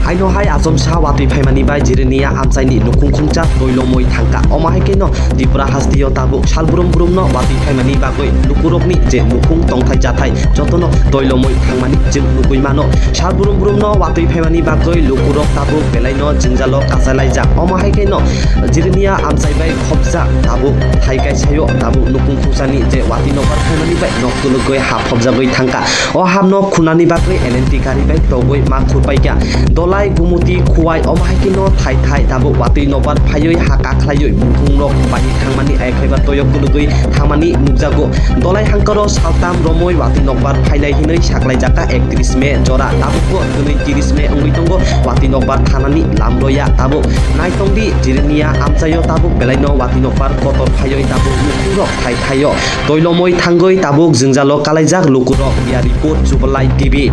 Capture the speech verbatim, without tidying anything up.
Haino hai achomsa watwi phaimani bai Jirania amchaini nukhung khungcha toilomwi thangkha. Omo hai kheno Tripura hasteo tabuk sal brum brumno watwi phaimani bagwi lukurokni je nukhung tongthai jathai jotono toilomwi thangmani chwng nugwi mano. Sal brum brumno watwi phaimani bagwi lukurok tabuk belaino jwngjalo kachalaijak. Omo hai kheno Jirania amchai bai khopjak tabuk thai kaisaio tabuk nukhung khungsani je watwi nokbar phaimani bai nok tulugwi hap phobjagwi thangkha. O hapno khunani bagwi L N T gari bai togwi ma khurpaikha. Dolai, Gumuti, Khuwai omo hai kheno thai thai tabuk watwi nokbar phaiwi ha kakhlaiwi mukhungrok bai thangmani ayakhlaiba toyok kulugwi thangmani nukjago. Dolai hangkaro saltam romwi watwi nokbar phainai hinwi saklaijakha ektrish May jora. Tabukbo twnwi trish May wngwi tongo watwi nokbar thanani lamroya tabuk. Naitongdi Jirania amchaio tabuk belaino watwi nokbar kotor phaiwi tabuk mukhungrok thai thaio. Toilomwi thangwi tabuk jwngjalo kalaijak lukurok. Bureau report, Jubailai T V.